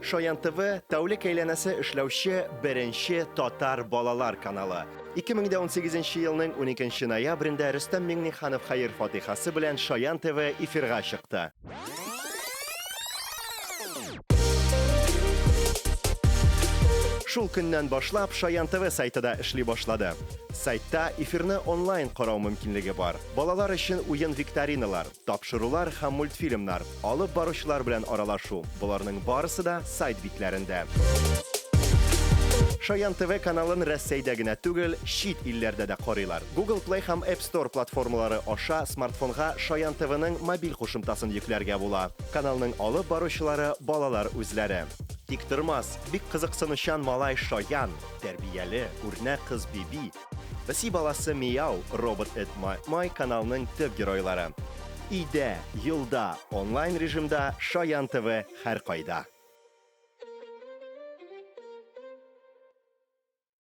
Шаян ТВ тәүлек әйләнәсе эшләүче беренче татар балалар каналы. 2018 елның 12 ноябрендә Рөстәм Миңнеханов хәер-фатихасы белән Шаян ТВ эфирга чыкты. Шул көннән башлап Шаян ТВ сайты да эшли башлады. Сайтта эфирны онлайн карау мөмкинлеге бар. Балалар өчен уен-викториналар, Тапшырулар һәм мультфильмнар, алып баручылар белән аралашу, боларның барысы да сайт битләрендә. Шаян ТВ каналын Рәсәйдә генә түгел, чит илләрдә дә карыйлар. Google Play һәм App Store платформалары аша смартфонга Шаян ТВның мобиль кушымтасын йөкләргә була. Каналның алып баручылары балалар үзләре. Тиктормас, бик кызыксынучан малай Шаян, тәрбияле, үрнәк кыз Биби, Песи баласы Мияу, робот эт Май-Май каналның төп геройлары. Өйдә, юлда, онлайн режимда Шаян ТВ һәркайда.